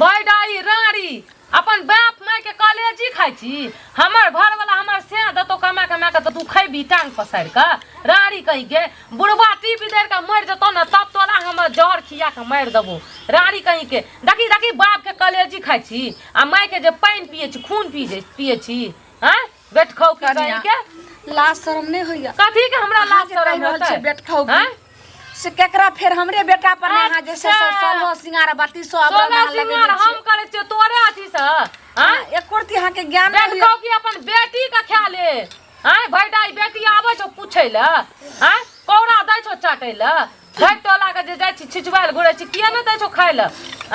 बैडाई राड़ी अपन बाप माय के कलेजी खाइ छी हमर घरवाला हमर सैं देतौ कमा कमा के तऽ तू खैबी टांग पसारि कऽ राड़ी कहि के बुढ़बा टीप देर के मरि जेतौ ने तब तोरा हम जहर खिया के मारि देबौ राड़ी कहि के देखी देखी बाप के कलेजी खाइ छी आ माय के जे पानि पिए छी खून पी जे पिए छी आँय बेट खाउ की कहि के लाज शरम नहि होइया कथी के हमरा अहाँ लाज जे कहि शरम रहल छियै होतै बेट खाउ की? आँय? से केकरा फेर हमरे बेटा पर ने अहाँ जे छै से अच्छा। सोलह सिंगार बत्ती सौ आभरण सोलह अहाँ लगेने सिंगार हम छियै। करै छियै तोरे अथी से आँय एको रत्ती अहाँके ज्ञान नहि बेट होइया खाउ की अपन बेटी के खा ले आँय भैडाई बेटी आबै छौ पूछै लए आँय कौड़ा दै छौ चाटै लए भरि टोला के जे जाइ छी छिचुआयल घुरै छी किया नहि दै छौ खाय लए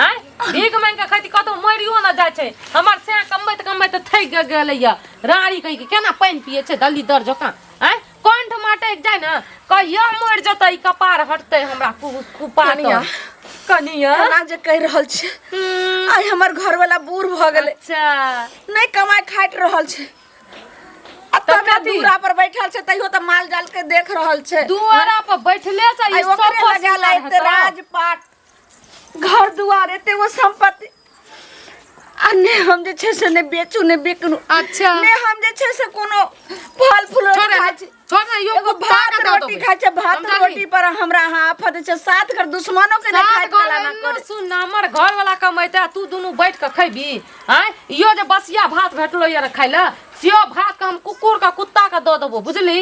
आँय भीख मांगि कऽ खैती कतौ मरियो ने जाइ छै हमर सैं कमबैत कमबैत थकि गेलैया राड़ी कहि के केना पानि पियै छै दली दर जकाँ आँय कंठ मटकि जाइ ने कहिया मरि जेतै ई कपार हटतै हमरा कुपार कनिया कनिया एना जे कहि रहल छी आइ हमर घरवाला बूढ़ भऽ गेलै अच्छा नहि कमाइ खाइत रहल छै आ तऽ तबे कथी? दूरा पर बैठल छै तैयो तऽ माल जाल के देख रहल छै दुआरा पर बैठले से ई आइ सब ओकरे फसिल लगायल एते हेतौ। राजपाट घर दुआर एते वो संपत्ति आ नहि हम जे छै से नहि बेचू नहि बिकनू अच्छा। नहि हम जे छै से कोनो फल फूल छोड़ खाइ छी छोड़ ना यो एगो कुत्ता भात के दऽ रोटी देबै। खाइ छै भात समझली? रोटी पर हमरा अहाँ आफत छै सात घर दुश्मनो के नहि सात खाइत घर कला ना एन्नो करे सुन ना, हमर घर वाला कमेतै आ तू दुनू बैठ कऽ खैबी आँय इहो जे बसिया भात भेटलो ये ने खाइ लए सेहो भात के हम कुकुर के कुत्ता के दऽ देबो बुझली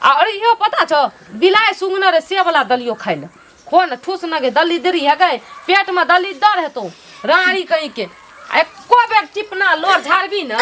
आ अरे इहो पता छौ बिलाइ सुंगने रहे से वाला दलियो खाइ लए खो ने ठूस न गे दली दरी है गए पेट में दली दर हेतौ रानी कहीं के आ एको बेर टिपना लोर झाड़बी ने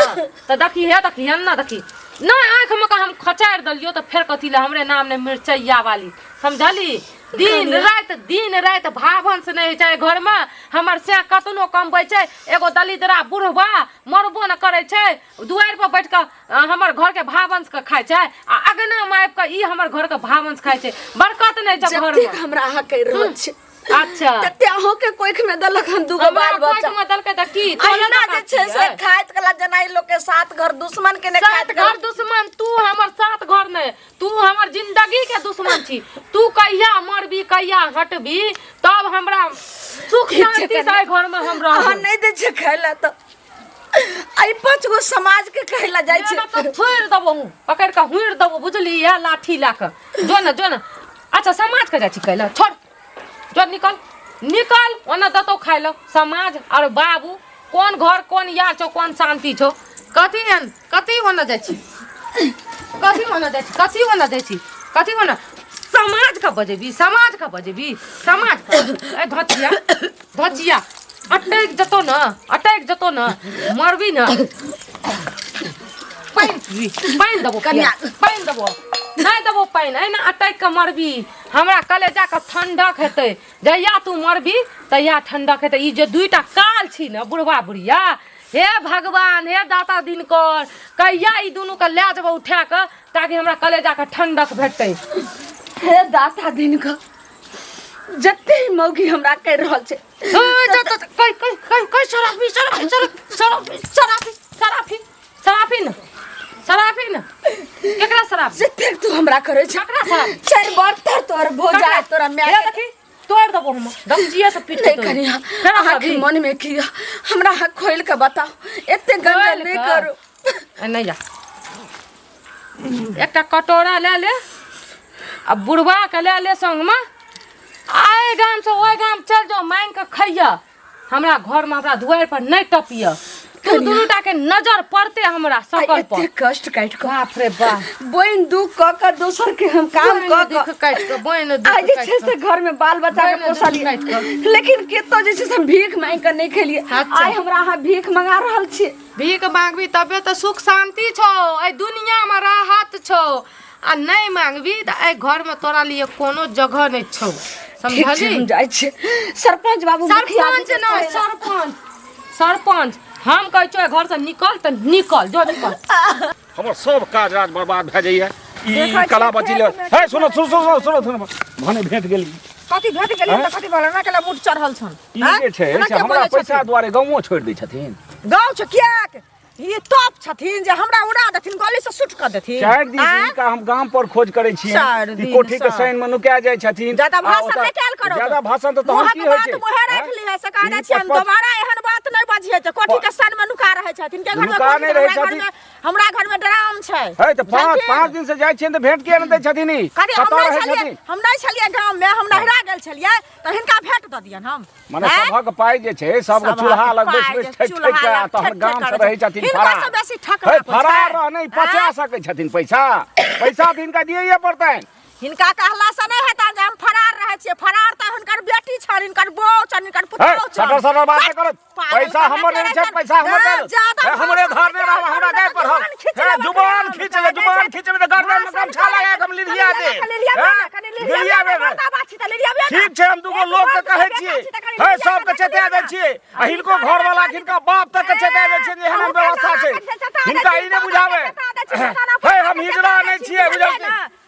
तऽ देखी हे देखी हे ना देखी नहि आँखिमे के हम खचारि देलियौ तऽ फेर कथी लए हमरे नाम नहि मिरचैया वाली समझली दिन राति दिन राति भावंश नहि होइ छै घरमे हमर से कतनो कमबै छै एगो दलिदरा बुढ़बा मरबो नहि करै छै दुआरि पर बैठ कऽ हमर घरके भावंश के खाइ छै आ अगनामे आबि कऽ ई हमर घरके भावंश खाइ छै बरकत नहि छै जतेक घरमे हमरा अहाँ कहि रहल छी अच्छा तते अहूँके कोखिमे देलक हन दूगो हमरा बाल बच्चा कोखिमे देलकै तऽ की तोरे अहिना जकाँ जे छै से छियै? खाइत कला जेना ई लोक के सात घर दुश्मन के नहि सात खाइत घर दुश्मन तू हमर सात घर नहि तू हमर जिंदगी के दुश्मन छी तू कहिया मरबी कहिया हटबी तब हमरा सुख ठीक छै शांति से कनिया। एहि घर में हम अहाँ रहब नहि दै छै खाय लए तऽ एहि पाँच गो समाज के कहै लए जाइ छै तऽ छोड़ि देबो हूँ पकड़ि कऽ हुड़ि देबो बुझली इएह लाठी लए कऽ जो ने जो ने अच्छा समाज के जाइ छी कहै लए छोड़ जो निकल निकल ओना देतौ खाय लए समाज आओर बाबू कोन घर कोन यार छौ कोन शान्ति छौ कथी एहन कथी होना जाइ छी कथी होना जाइ छी कथी होना जाइ छी कथी होना समाज के बजेबी समाज के बजेबी समाज के ए धचिया धचिया अटैक जतो न अटैक जतो न मरबी न पानि पीबी पानि देबो कनिया। पानि देबो नहि देबो पानि एहिना अटैक के मरबी हमरा कलेजा के ठंडक हेतै जहिया तू मरबी तहिया ठंडक हेतै ई जे दुईटा काल छी ने बुढ़वा बुढ़िया हे भगवान हे दाता दिनकर कहिया ई दुनू के लए जेबो उठा के ताकि हमरा कलेजा के ठंडक भेटतै हे दाता दिनकर जते ही मौगी हमरा कहि रहल छै कहि कहि कहि कहि शराबी शराबी शराबी शराबी शराबी शराबी न शराबी न केकरा शराब जतेक तू हमरा करै छै केकरा शराब चारि बार तर तोर भोजा तोरा माय हे देखी तोड़ देबो हम दमजिए से पीट के नहि कनिया केना अहाँके करबी? मनमे की यऽ? हमरा अहाँ खोलि कऽ बताउ एते गंजन खोलि नहि कऽ? करू ए, नहि जा एकटा कटोरा लए ले आ बुढ़वा के लए ले संगमे आइ गामसँ ओहि गाम चल जाओ मांगि कऽ खैया हमरा घरमे हमरा दुआरि पर नहि टपिय तू दुनूटा के नजर पड़ते हमरा आइ सकल एते पर कष्ट काटि कऽ बाप रे बाप बोनि दुख कऽ कऽ दोसर के हम काम बोनि कऽ कऽ दुख काटि कऽ बोनि दुख आइ जे काटि छै कऽ। से घर में बाल बच्चा के बोनि दुख पोसलियै काटि कऽ। लेकिन केतो जे छै से हम भीख मांगि कऽ नहि खेलियै अच्छा। आइ हमरा अहाँ भीख मंगा रहल छी भीख मांगबी तबे तऽ सुख शान्ति छौ एहि दुनियामे राहत छौ आ नहि मांगबी तऽ एहि घरमे तोरा लिए कोनो जगह नहि छौ ठीक छै समझली हम जाइ छी सरपंच बाबू मुखिया जी सरपंच के नहि कहै लए। सरपंच सरपंच हम कहै छियौ एहि घरसँ निकल तऽ निकल जो निकल हमर सब काज राज बर्बाद भए जाइए ई देखै छियै कला बची ले खेतमे हे सुनो सुनो सुनो सुनो सुनो भने भेट गेल कथी भेट गेलै तऽ कथी भेलै हमरा केला मुठ चढ़ल छन ई जे छै एना से किया हमरा बजै पैसा छथिन? दुआरे गाँवो छोड़ि दै छथिन गाँव छै किएक ई टॉप छथिन जे हमरा उड़ा देथिन गली से सूट कऽ देथिन चारि दिन से आँय? हिनका हम गाम पर खोज करै छियै चारि ई दिन कोठी के सँ। सैन मे नुका जाइ छथिन ज्यादा आ भाषण ओतऽ- नहि कयल करू ज्यादा भाषण तऽ तहन मुँहक की होइ बात छै मुँहे राखि आँय? लिहऽ से कह ई दै छियनि पच- दोबारा एहन बात छै कोठी के सन में नुका रहै छथिन के घर में नुका कोठी नहि छै, रहै हमरा घर छथिन। में हमरा घर में ड्राम छै है तऽ पाँच बुझलखिन? पाँच दिन से जाइ छियनि तऽ भेंट किया नहि दै छथिन ई कथी हम कतऽ नहि रहै छलियै छथिन हम नहि छलियै गाँव में हम नहिरा गेल छलियै तऽ हिनका भेंट दऽ दियन हम मने आँय? सभक पाइ जे छै सबके सभक चूल्हा लग बैस पाइ बैस जे ठकि चूल्हा ठकि कऽ आ लग तहन ठकि गाम ठकि से करै रहै छै। छथिन हिनका फरार से बेसी ठक है ना कोइ फरार छै। रह नहि पचा आँय? सकै छथिन पैसा पैसा तऽ हिनका दियैए पड़तनि हिनका कहला से नहि हेतनि जे हम फरार रहै छियै फरार तऽ हुनकर बेटी छनि हिनकर बहू छनि हिनकर है पुतोहु छनि सटर सटर बात नहि करत पागल पैसा कहाँ हमर नहि करै छै छनि? पैसा हमर ना, दे ज्यादा हे, हमरे भाषण घर नहि रहब करै हमरा छनि, गाय पर जुबान हम खींच हे लेबै जुबान कनि, खींच ले जुबान खींचबै तऽ गर्दन में भाषण गमछा लगा कऽ हम कनि लिरिया कनि देब लिरियाबे हे ने, कनि लिरियाबे लिरियाबे ने, ने। मर्दा बात छी तऽ लिरियाबे ने। ठीक छै हम दूगो एक लोक के मर्द कहै के छियै बेटा छी तऽ कनि हे लिरियाबे सबके ने, चेता दै कनि छियै आ हिनको हिनका घर वाला बेटा हिनका बाप तक के चेता दै छियै जे एहन अहूँ के व्यवस्था छै नाना के चेता दै हिनका छी, ई नहि दादा बुझाबै के चेता दै छी, सताना हे हम फुफा के हिजड़ा चेता दै नहि छी, छियै बुझलियै बुझलखिन ने?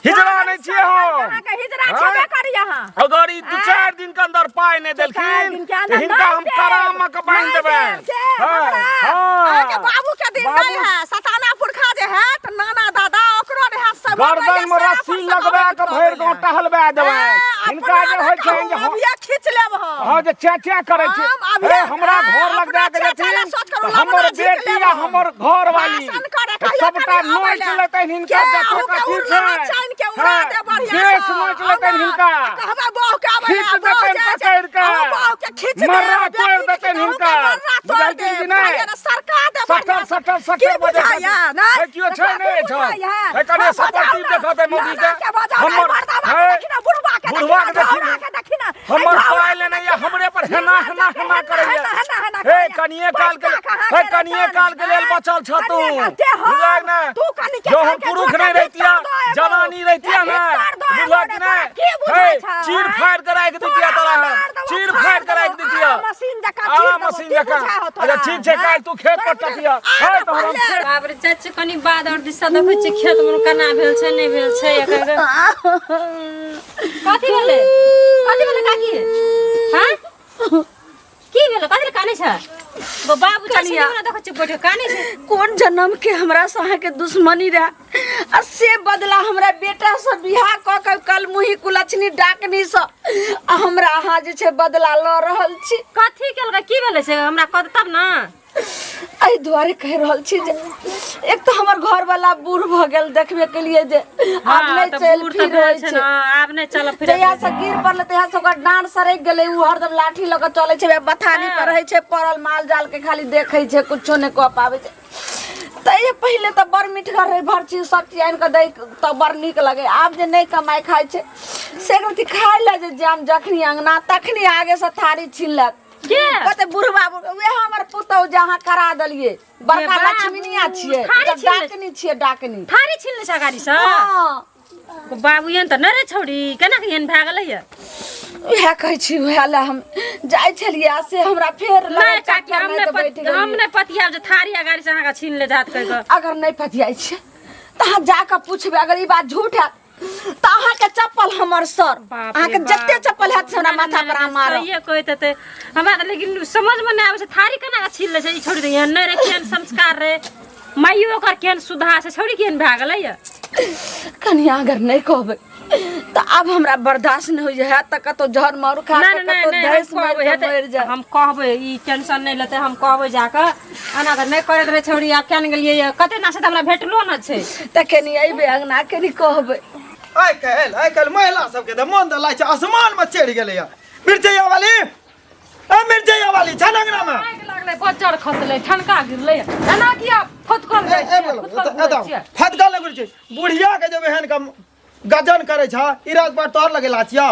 हिजड़ा नहि छियै हम अहाँके हिजड़ा आँय? छेबे करी अहाँ अगर ई दू चारि दिन के अंदर पाइ नहि चारि देलखिन दिन के तऽ अंदर हिनका नहि हम देब, करामा के बान्हि नहि देबनि देब, से हँ, हमरा। हँ। अहाँके बाबू के दिन बाबू नहि है सताना पुरखा जे है तऽ नाना दादा ओकरो रहै सब गर्दन में रस्सी लगबा के भरि गाँव टहलबा देबनि हिनका जे होइ छनि जे हम अभिये खींच लेब हम हँ जे चे चे करै छै हम अभिये- हे हमरा हँ, घर लग अपना जाके चेचा जेथिन लए सोच करू, तऽ हमर लबना झीक बेटी लेब आ हम। हमर घर वाली भाषण करे, कहियो सबटा कनि अबै नोचि लए। लेतनि हिनका के जतेक अहूँके अथी उड़लहा छै चानि के उड़ा हँ, देब बढ़िआँ केश सँ। नोचि लेतनि आउ ना, हिनका आ कहबै बहू के आबै खींच लए, बहू देतनि जाइ छै, पकड़ि कऽ अहूँ बहू के खींच देब, मर्रा तोड़ि बेटी के देतनि अहूँके हिनका मर्रा तोड़ि बुझलखिन देब, कि नहि बुझलियै ने, सरका देब सटर बढ़िआँ सँ। सटर की सटर बजै बुझाइया, छथिन नहि? हे केओ छै तऽ नहि कथी एहिठाम बुझाइया? हे कने हँ, सपर बजाउ टीप ने। देखत मौगी के नाना के बजाउ, हमर एहि मर्दाबा के हे देखी ने, बुढ़बा के देखी बुढ़वा ने, के देखी झौरा ने के देखी ने, एहि हमर झौरा पाइ के लेने देखी ये ने। हमरे पर हेना हेना हेना करैया हेना, हेना, हेना हे करैया। कनिए काल के पैसा कहाँ हे के कनिए रतन? काल के लेल आँय? बचल छ तू कनिए काल के हम? बुझलक ने तू कनि के जो हम काल के पुरुष जोड़ नहि के रहितिया भीतर दऽ एगो। जनानी रहितिया ए, ने भीतर दऽ एगो बुझलक रे, कि नहि तोरा की बुझाइ हे छौ, चीर आँय? फाड़ि के राखि दितिया तोरा तोरा हम मार देबो, चीर फाड़ फाड़ि के राखि देबो, दितिया आरा मशीन जकाँ आरा चीर देबो, मशीन की जकाँ बुझाइ हौ तोरा, अच्छा ठीक छै आँय? काल्हि तू खेत पर तोरा टपिया बुझाइ- हे आरा तोहर हम पहिले। खेत बाप रे चाची कनि बाद और दिशा देखै छियै खेत मे केना भेल छै नहि भेल छै एकर कथी भेलै कथी भेलै काकी हाँ की भेलै कथी लए कानै छै गो बाबू चाची कनिया। ने देखै छियै बैठ कानै छै कोन जन्म के हमरा से अहाँके दुश्मनी रहे आ से बदला हमरा बेटा से बियाह कऽ के कल मुही कुलक्षणी डाकनी से आ हमरा अहाँ जे छै बदला लऽ रहल छी कथी केलकै की भेलै से हमरा कह तब ने एहि दुआरे कहि रहल छी जे एक तऽ हमर घरवाला बूढ़ भऽ गेल देखबे केलिए जे आब हाँ, नहि तऽ चलि बूढ़ तऽ फिर भेल होइ छै छै ने आब नहि चलऽ फिरऽ जहिया से गिर पड़लै तहिया से ओकर डाँड़ सरकि गेलै ओ हरदम लाठी लऽ कऽ चलै छै बथानी पर रहै छै पड़ल माल जाल के खाली देखै छै कुछो नहि कऽ पाबै छै तऽ पहिले तऽ बड़ मिठगर रहै भर चीज सब चीज आनि कऽ दै तऽ बड़ नीक लगै आब जे नहि कमाइ खाइ छै से एक रत्ती खाइ लए जे जाम जखनी अङ्गना तखनी आगेसँ थारी छीन लेत के कते बुढ़बा उएह हमर पुतहु जे अहाँ करा देलियै बड़का बाबू, लक्ष्मीनिया छियै थारी तऽ छीन लै- डाकनी छियै डाकनी थारी छीन लै छै अगाडीसँ हँ बाबू एहन तऽ नहि रे छौड़ी केना के एहन भए गेलै ये उएह कहै छी उएह लए हम जाइ छलियै आ से हमरा फेर नहि लगल काकी चक्कर हम नहि नहि तऽ बैठ हम गेलियै नहि पतियाब जे थारी अगाडीसँ अहाँके छीन ले जात कहि कऽ अगर नहि पतियाइ छियै तऽ अहाँ जाकऽ पुछबै अगर ई बात झूठ हैत तऽ अहाँके चप्पल हमर सर बाप रे अहाँके बाप। जते चप्पल हैत से हमरा नहि, माथा नहि, पर अहाँ नहि, मारब सहिए कहैत हेतै हमरा तऽ लेकिन समझमे नहि आबै छै थारी केना कऽ छीन लै छै ई छोड़ि दे एहन नहि रे केहन संस्कार रे माइयो ओकर केहन सुधा छै छौड़ी केहन भए गेलै ये कनिया अगर नहि कहबै तऽ आब हमरा बर्दाश्त नहि होइए हैत तऽ कतहु जहर मारू खा नहि कऽ नहि कतहु नहि हम धैस मारि कहबै कऽ हेतै मरि जाय हम कहबै ई टेंशन नहि लेतै हम कहबै जाकऽ एना तऽ नहि करैत रहै छौड़ी आब केना गेलियै ये कते ना से तऽ हमरा भेटलो न छै तऽ कनि अयबै अङ्गना कनि कहबै आइ काल्हि आइ काल्हि महिला सबके तऽ मन तऽ लागै छै आसमानमे चढ़ि गेलैया मिरचैया वाली ए मिरचैया वाली छल अंगना मे आगि लागलै बज्जर खसलै ठनका गिरलै एना किया फुदकल ए जाइ ए छियै बोलो फुदकल एतऽ घुरै छियै फटकल नहि गुरै छै बुढ़िया के जब एहन कम गजन करै छ ई राज पर तोहर लगेला छिया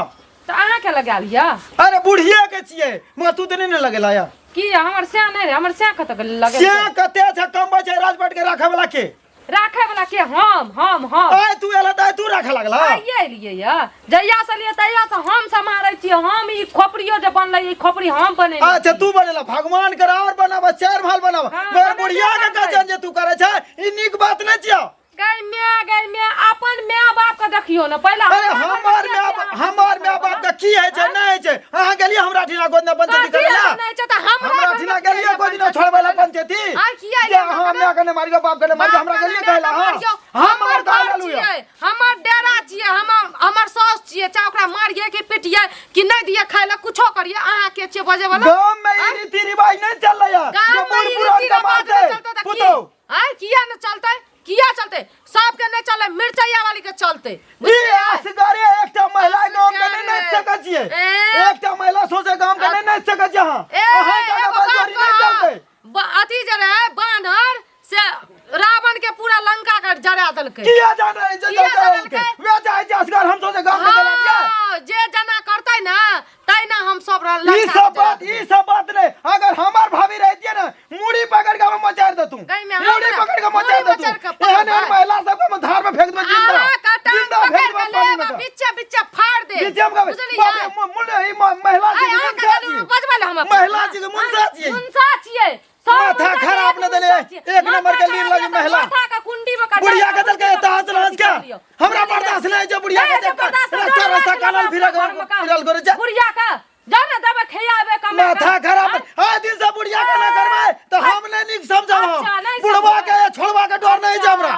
तऽ अहाँके लगायल यऽ अरे बुढ़िया के छियै मगर तू तऽ नहि ने लगेला या की हमर सैह नहि रहै हमर सैह कतऽ गेलै लगेल से कते छै कमबै छै राजपाट के राखै वाला के राखै वाला के हम हम हम आइ तू एला तऽ आइ तू राखै लागला आइए एलियै यऽ जहिया से एलियै तहिया से हम सम्हारै छियै हम ई खोपड़ियो जे बनलै ई खोपड़ी हम बनेने अच्छा छी। तू बनेला भगवान कर और बनाबा चार भाल बनाबा हाँ, मगर बनेबे बुढ़िया के करबै। गजन जे तू करै छै ई नीक बात नहि छियौ गै माय गै माय अपन माय बाप के देखियो ने पहिले अरे हमरा हमर घरमे माय किया हमर माय बाप के की होइ छै नहि होइ छै अहाँ गेलियै हमरा ठिना गोदना पंचायती कथी करै ला नहि छै तऽ हमरा हमरा घरमे ठिना किया गेलियै नहि कोई दिना पंचायती छोड़बै ला करै ला? पंचायती आ किया जे अहाँ माय के नहि मारियो बाप के नहि मारियो हमरा गेलियै कहै ला हँ हम हमर और घर कहै ला छियै हमर डेरा छियै हमर हमर साउस छियै चाहे ओकरा मारियै कि पिटियै कि नहि दियै खाय लए कुछो करियै अहाँ के छियै बजै वाला गाम में ई रीति रिवाज नहीं चललै या गाम जे में बूढ़ ई पुरान रीति के रिवाज मारतै नहि चलतै तऽ की पुतहु आँय किया नहि चलतै किया चलतै सबके नहि चलै मिरचैया वाली के चलतै ई बुझलियै असगरे एकटा महिला गाम के नहि नाचि सकै छियै ए। एकटा महिला सोचे गाम के नहि नाचि सकै छियै अहाँ ए अहाँ के एगो बात बलजोरी नहि कहब, चलतै अथी जे रहै बानर से रावण के पूरा लंका के जरा देलकै किया जाने जे किया जलकै जलकै? वे चाहे छै असगर हम सोचे गाम के जला दिया हाँ, जे जना करतै ना तैना हम सब ई सब बात ई सब बात नहीं अगर हमार भाभी रहती ना मुड़ी पकड़ के हम मचार दे तू गई में मुड़ी हमरा- पकड़ के मचार मुड़ी दे मचार के तू एहन एहन पकड़बै। महिला सब के हम धार में फेंक देबै जिंदा अहाँ के टांग जिंदा पकड़ फेंक के देबै पानी लेब में आ के। बिच्चे बिच्चे फाड़ दे बीचे में कहबै, बुझलियै? बाप रे, मुन्ने ई महिला जी आइ के अहाँ मुंसा के छियै। बजबै ले हम अपना। महिला जी के मुंसा छियै। मुंसा छियै सब माथा मुंसा के खराब एक न देले, मुंसा छियै। एक नंबर के माथा लील खराब लगी यऽ तऽ महिला। माथा के कुंडी में कटा बुढ़िया के के देलकै तहस नहस के हमरा बर्दाश्त नहीं छै बुढ़िया के देख के रास्ता रास्ता कानल फिरल फिरल करे छै बुढ़िया के जा ने देबै खियाबै कमा माथा खराब आइ दिन से बुढ़िया के ना करबै तऽ हम नहि नीक समझब हम अच्छा, नहि बुढ़वा समझबै। के छोड़वा के डर नहीं छै हमरा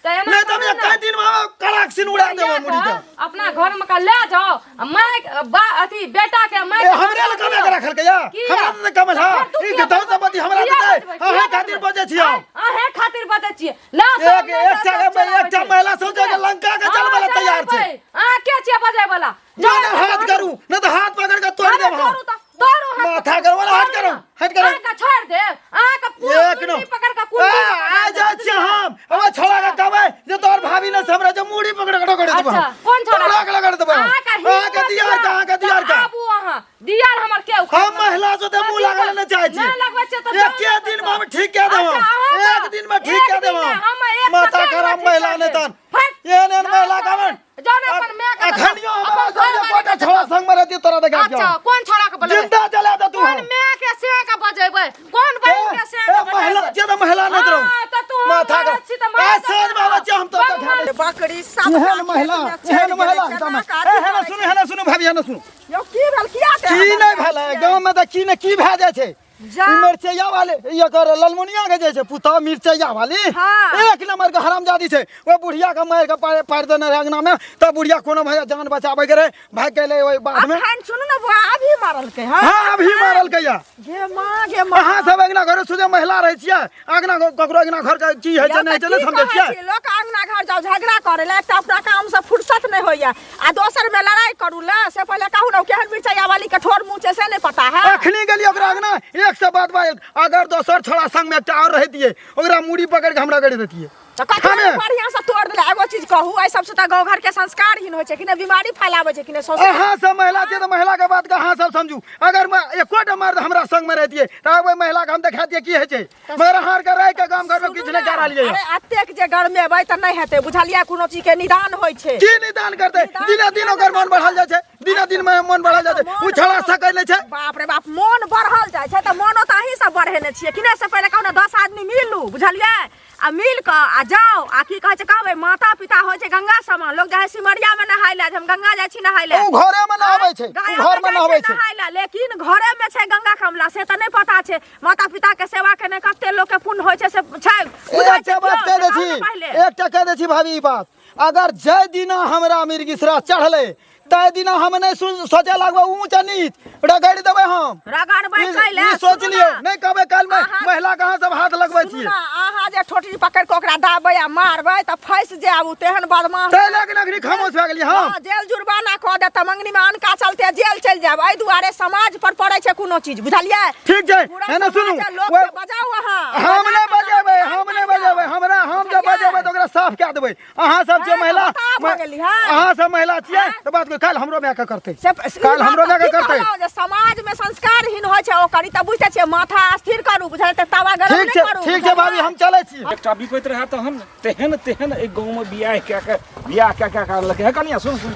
तऽ एना नहीं तऽ हम करू ने। एक दिन में कड़ाक सिन उड़ा देबै मुड़ी के अपना घर में का ले जाओ आ माय बा अथी बेटा के माय ए हमरे लग कमे के रखल के या किया? हमरा तऽ कमे हा फेर तू ई किया धन संपत्ति हमरा किया तऽ बजबै? दे अहाँ किया खातिर बजबै? बजै छियै हम। अहें खातिर बजै छियै ला सब एक नहि एकटा जाउ, चलाबै एकटा छै। महिला सोचे के लंका के चलबै लए हाँ, तैयार छै चलेबै। अहाँ के छियै बजै वाला ना ना हाथ करू ना तऽ हाथ पकड़ के तोड़ देब हम तोड़ू हाथ माथा करू वाला हाथ करू हाथ करू अहाँके छोड़ देब अहाँके पूरा एक कुंडी न पकड़ के कुंडी ए, में पकड़ आ जाइ छियै हम अब छोड़ा के कहबै जे तोहर भाभी ने से हमरा जे मुड़ी पकड़ के रगड़ देब अच्छा कौन छोड़ा रगड़ रगड़ देब हम। अहाँके अहाँके हिम्मत दियार के अहाँके दियार के आबू अहाँ दियार हमर के उखाड़ हम महिला से तऽ मुंह लागल नहि चाहै छी नहि लगबै छियै तऽ एके जाउ दिन में हम ठीक कए देब अच्छा, हम। अहाँ एक तऽ- दिन में ठीक एक कए देब दिन में हम हम एक माथा सेकंड में खराब ठीक महिला कए नहि देब। तहन फट। एहन एहन ना, महिला जाउ कहबै ने, जाउ ने अपन माय के देखो। अखनियो हमरा अपन संगे घरवाली गोटा के छोड़ा देखो। संग में रहती तोरा देखा अच्छा कोन छोड़ा के बोलेबै जिंदा जला दे तू कोन हम। माय के से के बजेबै कोन बहिन के से ए, के ए, महिला बजेबै छियै तऽ महिला नहि हाँ, रहू तऽ तू माथा मरद के छी तऽ मरद ए, साँझ में आबै छियै हम तो बम्बल। देखा बकरी सब एहन महिला एहन महिला एकदम ए हेने सुनू हेने सुनू भाभी हेने सुनू यौ की भेल किया ते की नहि भेलै गाँव में तऽ की ने की भए जाइ छै जा। ई मिरचैया वाले ई एकर ललमुनिया के जे छै पुतहु मिरचैया वाली हाँ। एक नंबर के हरामजादी छै ओ बुढ़िया के मारि के पारि पारि देने रहै अंगना में तब बुढ़िया कोनो भैया जान बचाबै के रहै भागि गेलै ओहि बाध में अखन सुनू ने बुआ अभी मारलकै हँ हाँ अभी मारलकै या गे माँ गे माँ अहाँ सब अंगना घर सुझे महिला रहै छियै अंगना ककरो अंगना घर के की होइ छै नहि होइ छै नहि समझै छियै लोक अंगना घर जाओ झगड़ा करे ला एकटा अपना काम से फुर्सत नहीं होइया आ दोसर में लड़ाई करू ला से पहले कहू ना केहन मिरचाइया वाली के ठोर मुँह छै से नहीं पता है अखनी गेलियै ओकरा अंगना एक से बात बात अगर दोसर छोड़ा संग में एकटा और रहितियै ओकरा मुड़ी पकड़ के हमरा गड़ि देतियै तऽ कते हमे। बढ़िया से तोड़ देला एगो चीज कहू एहि सबसे तऽ गाँव घर के संस्कारहीन होइ छै कि नहि बीमारी फैलाबै छै कि नहि सौंसे अहाँ सब महिला छियै तऽ महिला के बात के अहाँ सब समझू अगर मैं एकोटा मर्द हमरा संग में रहितियै तऽ ओहि महिला के हम देखा दियै की होइ छै मगर अहाँ आरके रहि के गाम घर में किछु नहि कए रहलियै अरे एतेक जे गरमेबै तऽ नहि हेतै बुझलियै कोनो चीज के निदान होइ छै की निदान करतै दिने दिन ओकर मन बढ़ल जाइ छै दिने दिन में मन बढ़ल जाइ छै ओ छौड़ा सकै नहि छै बाप रे बाप मोन बढ़ल जाइ छै तऽ मोनो तऽ अहीं सब बढ़ेने छियै कि नहि से पहिले कहू ने 10 आदमी मिलू बुझलियै आ मिल कऽ आ जाओ आ की कहै छै कहबै माता पिता होइ छै गंगा समान लोग जाइ सिमरिया में नहाय लए हम गंगा जाइ छी नहाय लए ओ घरे में नहाबै छै ओ घर में नहाबै छै नहाय लए लेकिन घरे में छै गंगा कमला से तऽ नहि पता छै माता पिता के सेवा केने कते लोग के पुण्य होइ छै से छै बुझै छै एकटा बात केओ, कहि से दै कहू छी ने पहिले एकटा कहि दै छी भाभी ई बात अगर जाहि दिना हमरा मिर्गिसरा चढ़लै ताहि दिना हम नहि सोचै लगबै ऊँच आ नीच रगड़ि देबै हम रगड़बै ई कैले ई सोच सुनू लियौ ने। नहि कहबै काल्हिमे अहाँ- महिला के अहाँ सब हाथ लगबै सुनू छियै ने, अहाँ जे ठोटरी पकड़ि कऽ ओकरा दाबै आ मारबै तऽ फँसि जायब ओ तेहन बदमाश ताहि लए कऽ अखनी खामोश भए गेलियै हम हँ, जेल जुर्माना कऽ देत तऽ मंगनी मे अनका चलते जेल चलि जायब एहि दुआरे समाज पर पड़ै छै कोनो चीज बुझलियै ठीक छै पूरा है ने सुनू समाज आ लोक ओहि- के बजाउ अहाँ हम बजा नहि कऽ बजेबै निदान हम नहि करियौ। बजेबै हमरा हम जे बुझलियै? बजेबै तऽ ओकरा साफ कए देबै अहाँ सब जे हँ, महिला तऽ बताह भऽ गेली, हँ। अहाँ सब महिला छियै तऽ बात काल्हि हमरो मायके करतै से काल्हि हमरो मायके की करतै कहलहुँ जे समाज में संस्कारहीन होइ छै ओकर ई तऽ बुझते छियै माथा स्थिर करू बुझलियै तऽ तावा गरम ठीक नहि छै करू ठीक छै भाभी हम चलै छी एकटा बिकैत रहए तहन तेहन तेहन एहि गाँवमे बियाह कए कऽ बियाह कए कऽ आनलकै हे कनिया सुन सुन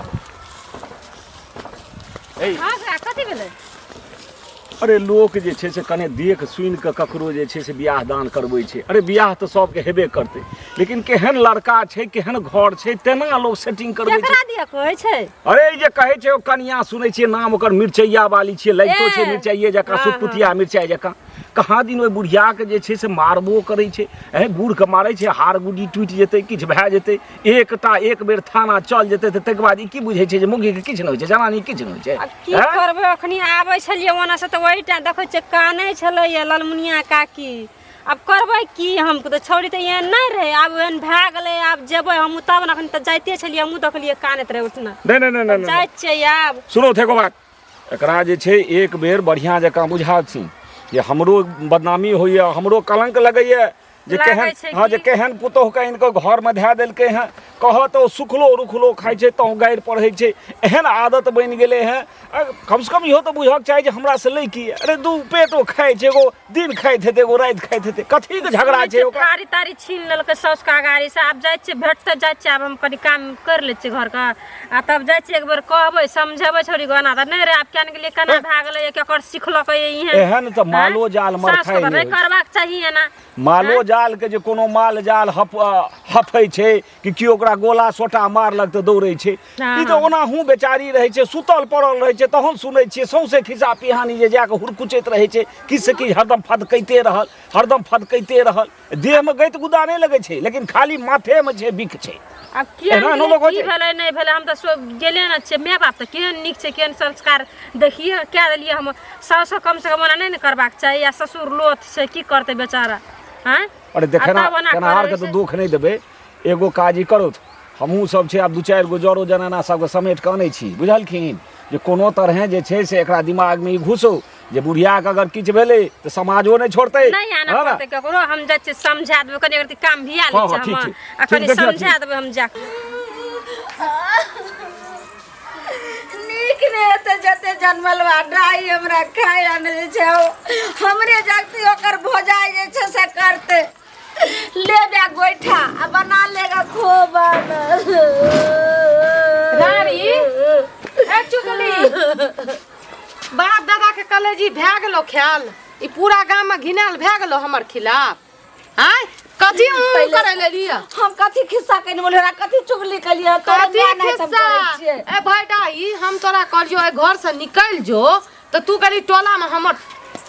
ए हँ कथी भेलै अरे लोक जे छै से कने देख सुनि कऽ ककरो जे छै से बियाह दान करबै छै अरे बियाह तऽ सबके हेबे करतै लेकिन केहन लड़का छै केहन घर छै तेना लोक सेटिंग करबै छै केकरा दिया कहै छै अरे ई जे कहै छै ओ कनिया सुनै छियै नाम ओकर मिरचैया वाली छियै लगितो छै ए, मिरचाइये जकाँ हँ, सुतपुतिया मिरचाइ जकाँ कहाँ दिन ओहि बुढ़ियाके जे छै से मारबो करै छै। एँ, बूढ़के मारै छै, हाड़ गुड्डी टूटि जेतै, किछु भए जेतै, एकटा एक बेर थाना चल जेतै तऽ ताहिके बाद ई की बुझै छै जे मौगीके किछु नहि होइ छै, जनानीके किछु नहि होइ छै। आब की करबै, अखनी आबै छलियै ओना से तऽ ओहिटा देखै छियै कानै छलैया ललमुनिया काकी। आब करबै की हम, तऽ छौड़ी तऽ एहन नहि रहै, आब एहन भए गेलै। आब जेबै हमहूँ तब ने, अखन तऽ जाइते छलियै हमहूँ, देखलियै कानैत रहै उठना। नहि नहि नहि नहि, जाइ छियै आब। सुनो एको बात, एकरा जे छै एक बेर बढ़िआँ जकाँ बुझाथिन जे हमरो बदनामी होइए, हमरो कलंक लगैए जे लागै केहन छै हँ, जे की? केहन पुतोहुके आनि कऽ घरमे धए देलकै हँ। कहऽ तऽ ओ सुखलो रुखलो खाइ छै तहूँ गारि पढ़ै छै, एहन आदत बनि गेलै हँ। कमसँ कम इहो तऽ बुझऽके चाही जे हमरासँ लै की। अरे दू पेट ओ खाइ छै, एगो दिन खाइत हेतै, एगो राति खाइत हेतै, कथीके झगड़ा सुनै छै छियै ओकरा? थारी तारी छीन लेलकै साउसके अगाड़ी से। आब जाइ छियै, भेटतै जाइ छियै। आब हम कनि काम करि लै छियै घरके आ तब जाइ छियै, एक बेर कहबै समझेबै छौड़ीके। ओना तऽ नहि रहै, आब केहन गेलियै, केना भए गेलै, केकर सिखलकै एहन? एहन तऽ मालो जाल सासुके मरखाइ तऽ नहि नहि होइ छै। करबाक चाही एना। मालो जाल के जे कोनो माल जाल हफ हफै छै कि केओ ओकरा गोला सोटा मारलक तऽ दौड़ै छै, ई तऽ ओनाहू बेचारी रहै छै, सुतल पड़ल रहै छै, तहन सुनै छियै सौंसे खिस्सा पिहानी जे जाकऽ हुरकुचैत रहै छै, किछु से किछु हरदम फदकैते रहल, हरदम फदकैते रहल। देहमे गति गुदा नहि लगै छै, लेकिन खाली माथेमे छै बिख छै। आब केहन एना गेलै, लोक होइ की छै। भेलै नहि भेलै, हम तऽ सो गेले ने छियै। माय बाप तऽ केहन नीक छै, केहन संस्कार देखिए कए देलियै हम। साउसके कमसँ कम ओना नहि ने करबाक चाही, आ ससुर लोथ छै, की करतै बेचारा? आँय, अरे देखेना आ तब ओना केनहारके करै तऽ छै। दुःख नहि देबै। एगो काज ई करौथ, हमहूँ सब छै आब दू चारि गो जरो जनाना सबके समेट कऽ अनै छी, बुझलखिन, जे कोनो तरहें जे छै से एकरा दिमागमे ई घुसौ जे बुढ़ियाके अगर किछु भेलै तऽ समाजो नहि छोड़तै। नहि आना हँ ने? पड़तै ककरो, हम जाइ छियै समझा देबै। कनि अगर काम भिया लै हँ, छियै ठीक, हम ठीक। आ ठीक, कनि देखियौ, समझा ठीक। देबै हम जाके। नीक नहि हेतै जते जनमल बा डाइ हमरा खाय ला नहि दै छै। ओ हमरे जगती ओकर भौजाइ जे छै से करतै। ले जा गोइठा आ बना लेगा खोबन। रानी, ए चुगली, बाप दादा के कलेजी भए गेलो ख्याल, ई पूरा गाम में घिनायल भए गेलो हमर खिलाफ। आय कथी ऊं करे ले लिया? हम कथी खिस्सा कनि बोले, कथी चुगली कलिए? तोरे कथी माय नहि हम खिस्सा? करै छियै। ए भाई डाई, हम तोरा कहलियो ए घर से निकल जो तऽ तू गेली टोला में हमर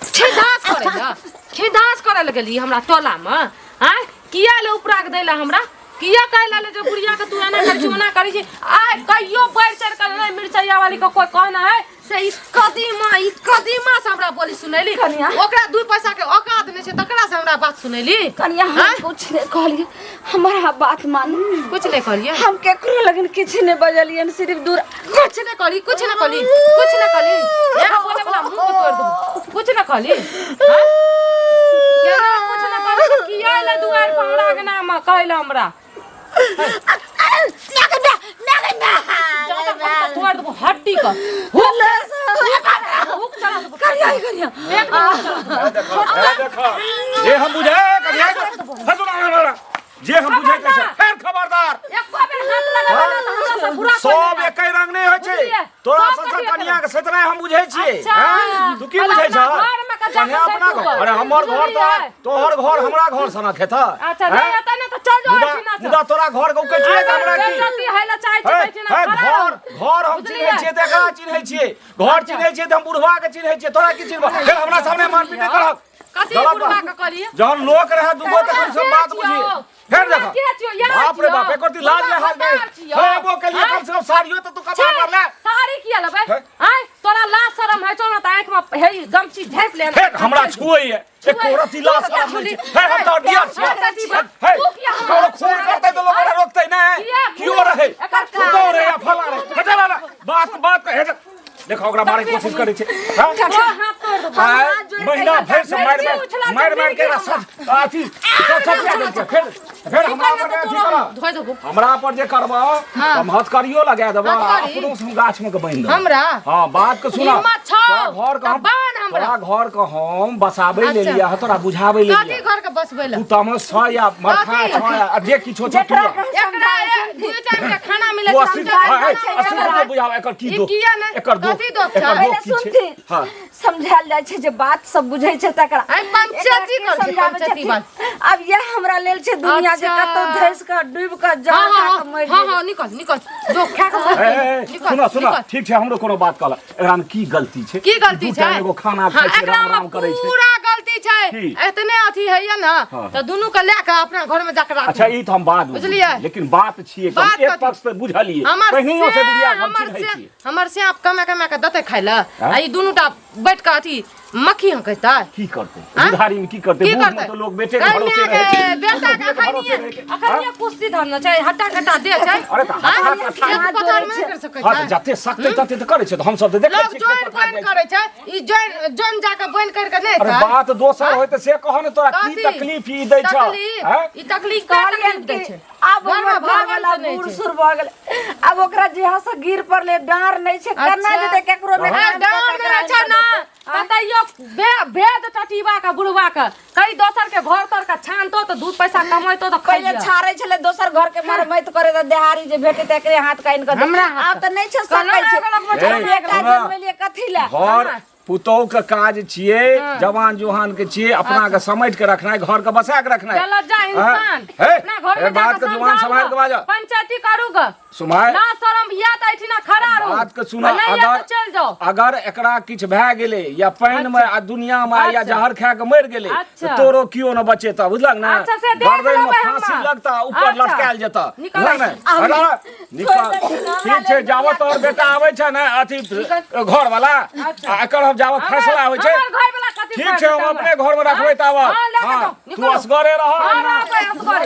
छिदास करे ला, छिदास करे लए गेली हमरा टोला में। आय किया ले उपरा के दैला हमरा? किया कहला ले जे बुढ़िया के तू एना करै छी ओना करै छी? आय कहियो बढ़ि चढ़ि के नहि मिरचैया वाली के कोई कहना है से ई कदीमा, ई कदीमा से हमरा बोली सुनैली। कनिया। ओकरा 2 पैसा के औकात नहि छै तकरा से हमरा बात सुनैली। कनिया, हम आँय? कुछ नहि कहलियै, हमारा बात मानू। कुछ नहि कहलियै? हम केकरो लगन किछु नहि बजलियै, सिर्फ दूर कुछ नहि कहली, कुछ नहि कहली, कुछ नहि कहली। यहाँ बोले वाला मुंह के तोड़ देबो। कुछ नहि कहली? हाँ? केना कुछ नहि कहली तऽ किया एलै दुआरि पर हमरा अंगना मे कहै लए हमरा? जादा तोड़ देबो हड्डी के। हुक हुक चला देबो। करिया करिया पेट में हुक चला देबो। जे हम बुझे कनिया, हे सुना हमरा, जे हम बुझे कैसे फेर खबरदार एको बेर हाथ लगाबै ने तऽ हमरा से बुरा कोइ सब नहि। एके रंग नहि होइ छै। बुझलियै? तोरा सब सबसँ कथी एके कनिया के सतनाइ हम बुझै छियै। अच्छा। हैं? तू की पहिले बुझै अपना छह? घरमे के जाके कनिया अपना सैतू घर, कर। अरे हमर घर बुझलियै? तो तोहर घर हमरा घर सनक हेतह। अच्छा, नहि हैं? हेतै ने तऽ चल जाउ मुदा एहिठिना से। मुदा तोरा घर के उकटिए के हमरा की बेइज्जती होइ लए चाहै छी हे, एहिठिना हे, खड़ा घर रहू। घर हम बुझलियै? चिन्है छियै तऽ एकरा चिन्है छियै, घर चिन्है छियै तऽ हम बुढ़वा के चिन्है छियै, तोरा की चिन्हबह? फेर हमरा सामने मारपीट नहि करहक। कथी गलत बुढ़वा बात। के कहलियै? जहन लोक रहे दूगो तऽ कम से कम बात बुझिए। फेर बुढ़वा देखो, के छियौ? यार बाप रे बाप, छियौ? एकर लाज बुढ़वा लहाज नहीं। भतार छियौ? हे, वो के लिए आँय? कम से कम साड़ियो तो तू कपड़ा पर ले। साड़ी किया लेबै? हे? आँय, तोरा लाज शरम होइ छौ ने तऽ आँखिमे हे ई गमछी झाँपि ले। फेर हमरा छुए है एको रति लाज तू किया शरम नहीं छुली? छै। हे, हम तो डियर छियै। हे, हे, तू किया हमरा ककरो खून करतै तऽ लोक ओकरा रोकतै नहि। किया? कियो रहै, एकर पुतोह रहै या फलां रहै, हे चल ना, बात बात हे चल। देखो ओकरा मारे के कोशिश करै छै। हाँ? तोरा हाथ तोड़ देबौ। आय, हाथ जोड़ि के महीना भरि से मारि मिर्ची मारि उछला छै, मारि मारि के मिर्ची एकरा सब अथी सब सब कए देलकै। फेर फेर हमरा पर अथी करऽ। धोइ देबौ। हमरा पर जे करबऽ हम हथकड़ियो लगा देबऽ आ हथकड़ी? अपनो से हम गाछ में के बान्हि देबऽ। हमरा? हाँ, बात के सुना। हिम्मत छौ, तोरा घर के तऽ हम बान्ह हमरा। तोरा घर के हम बसाबै ले अच्छा। लिया, तोरा बुझाबै ले कथी लिया। घर के बसबै लए? तू तामस छ या मरखा कथी? छ या जे किछो छ तू जेकरा रह। कहे एकरा समझाबै दू टाइम के खाना मिलै तू छै, अस्सी हम चारि हाँ, टाइम हे, 80 रुपया बुझाव एकर की ई दोख? किया नहि? एकर दोख, कथी दोख छै? एकर पहिले दोख की छै? सुनथिन। हाँ। समझायल जाइ छै जे बात सब बुझै छै तकरा। आइ पंचायती एकरा की करै छै, समझाबै पंचायती छथिन? बात। आब इएह हमरा लेल छै दुनिया जे अच्छा। कतौ धसि कऽ डूबि कऽ जहर हाँ, खा हाँ, कऽ मरि हाँ, जेबै। हाँ, निकल निकल जो खा के मर ए, ए, ए, निकल, सुना सुना निकल। ठीक छै, हमरो कोनो बात कहला, एकरा में की गलती छै? की गलती दू छै? टाइम एगो खाना हाँ, खाइ छै, एकरा राम में राम करै छै। पूरा गलती छै। की? एतने अथी हैया ना हाँ। तऽ दुनू के लए कऽ अपना घर में जाके राखू। अच्छा, ई तऽ हम बाद में बुझलियै? बुझलियै, लेकिन बात छियै कम, बात एक कथी? पक्ष तऽ बुझलियै, हमर पहिनहियो से बुढ़िया के हम हमर चिन्है से छियै। हमर से आप कमा कमा के देतै खाय लए आ ई दुनू टा बैठ कऽ अथी मक्खी हंकैतै। की करतै आँय? बुढ़ारी में? की करतै? की बूढ़ में करतै? तऽ लोक बेटे के भरोसे रहै छै। बेटा के लोक बेटे के भरोसे रहै छै। अखनिये कुश्ती धरने छै, हट्टा कट्टा दे छै। अरे तऽ हट्टा आँय? कट्टा- खेत पथार मे नहि कर सकै हँ, तऽ छै। जते सकतै तते तऽ करै छै, तऽ हमसब तऽ देखै लोक छियै जोइन खेत पथार पानि जाइ छै। करै छै, ई जोइन जोइन जाके बनि करि के नहि अरे हेतै? बात दोसर होय तऽ से कह ने, तोरा की कथी? तकलीफ ई दै छौ? तकलीफ आँय? ई तकलीफ के कहलियनि तकलीफ दै कि छै। आब घरमे हमर भागल घरवाला से नहि बूढ़ छै। सूढ़ भऽ गेलै, आब ओकरा जेहा से गिर पड़लै, डाँर नहि छै, केना अच्छा। जेतै केकरो मे अरे काम डाँर कऽ कऽ नहि छै ना, तऽ तैयो भेद टटीबा के बुढ़वा के कई दोसर के घर तर के छानतो तऽ दू पैसा कमैतो तऽ पहिले खइहे। छाड़ै छलै दोसर घर के मरम्मत करे तऽ देहारी जे भेटे तऽ एकरे हाथ कानि कऽ दे। हमरा हाथ आब तऽ नहि छै, कहलहुँ सकै छै। एगो लोक ए, बेटा सुनऽ। जनमेलियै कथी लए? घर पुतोह के काज छियै, जवान जुहान के छियै, अपना के समेट के रखनाइ, घर के बसा के रखनाइ। लज्जा इंसान हे, अपना घर हे, में बात के जाके जुबान समझाउ सम्हारि के ग। बाजऽ। पंचायती करू ग। सुमाय ना शरम या तऽ एहिठिना खड़ा रहू। बात के सुना। आ नहि या अगर तऽ चलि जाउ। अगर एकरा किछु भए गेलै या पानि में आ दुनिया में या अच्छा। जहर खा के मरि गेलै तऽ अच्छा। तोरो कियो न बचेता, बुझलक ने? अच्छा, से देख गर्दन में लेबै फांसी हम्मा। लगता, ऊपर अच्छा। लटकायल जेता, निकल बुझलक ने? हटा, निकल। ठीक छै, जाबत तोहर बेटा आबै छै ने, अथी घर वाला आ एकर हम जाबत फैसला होइ छै। हमर घर वाला कथी ठीक छै, हम अपने घर में रखबै ताबत। हाँ, लए के हाँ, जाउ, तू निकलो। असगरे रह। हाँ, रहबै असगरे।